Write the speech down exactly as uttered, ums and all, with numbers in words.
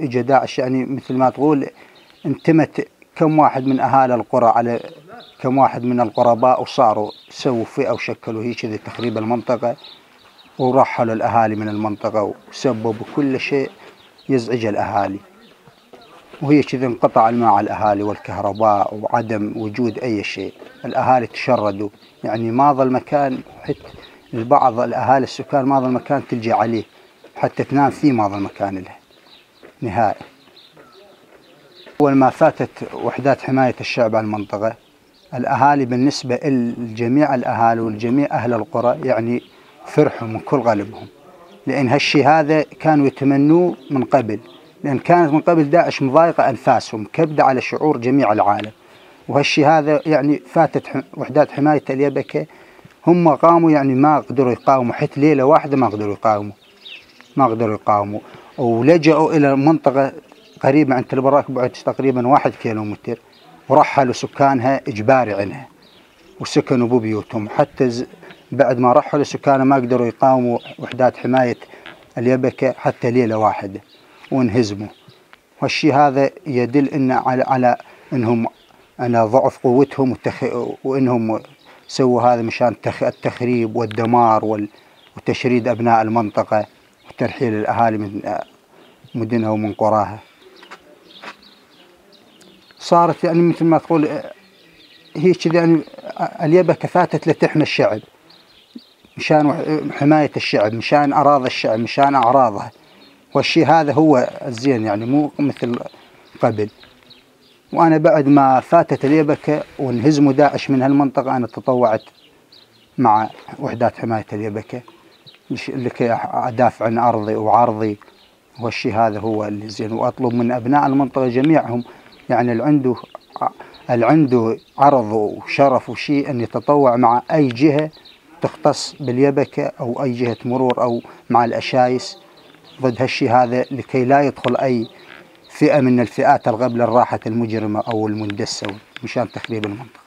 اجى داعش، يعني، مثل ما تقول، انتمت كم واحد من أهالي القرى على كم واحد من القرباء، وصاروا سووا فئة وشكلوا هيك ذي تخريب المنطقة، ورحلوا الأهالي من المنطقة وسببوا كل شيء يزعج الأهالي. وهي كذا انقطع الماء على الأهالي والكهرباء وعدم وجود أي شيء. الأهالي تشردوا، يعني ما ظل مكان، حتى البعض الأهالي السكان ما ظل مكان تلجأ عليه حتى تنام فيه، ما ظل مكان له نهائي. أول ما فاتت وحدات حماية الشعب على المنطقة، الأهالي بالنسبة لجميع الأهالي والجميع أهل القرى، يعني، فرحوا من كل قلبهم، لأن هالشي هذا كانوا يتمنوه من قبل، لأن كانت من قبل داعش مضايقة أنفاسهم، مكبدة على شعور جميع العالم. وهالشي هذا، يعني، فاتت ح-، وحدات حماية اليبكة، هم قاموا، يعني، ما قدروا يقاوموا، حتى ليلة واحدة ما قدروا يقاوموا، ما قدروا يقاوموا، ولجأوا إلى منطقة قريبة عند تل براك، بعد تقريبًا واحد كيلومتر، ورحلوا سكانها إجباري عنها، وسكنوا ببيوتهم. حتى ز-، بعد ما رحلوا سكانها ما قدروا يقاوموا وحدات حماية اليبكة حتى ليلة واحدة، وانهزموا. والشي هذا يدل إن على، على إنهم، على ضعف قوتهم وتخ-، وإنهم سووا هذا مشان تخ-، التخريب والدمار وال-، وتشريد أبناء المنطقة وترحيل الأهالي من، آه، مدنها ومن قراها. صارت، يعني، مثل ما تقول، آه، هي كذا، يعني، آه، اليبكة فاتت لتحمي الشعب. مشان وح-، حماية الشعب، مشان أراضي الشعب، مشان أعراضه. والشي هذا هو الزين، يعني، مو مثل قبل. وأنا بعد ما فاتت اليبكة وانهزموا داعش من هالمنطقة، أنا تطوعت مع وحدات حماية اليبكة لش-، لكي أح-، أدافع عن أرضي وعرضي. والشي هذا هو اللي زين، وأطلب من أبناء المنطقة جميعهم، يعني، اللي عنده ع-، اللي عنده عرض وشرف وشي، أن يتطوع مع أي جهة تختص باليبكة أو أي جهة مرور أو مع الأشايس ضد هالشي هذا، لكي لا يدخل أي فئة من الفئات القبل الراحة المجرمة أو المندسة مشان تخريب المنطقة.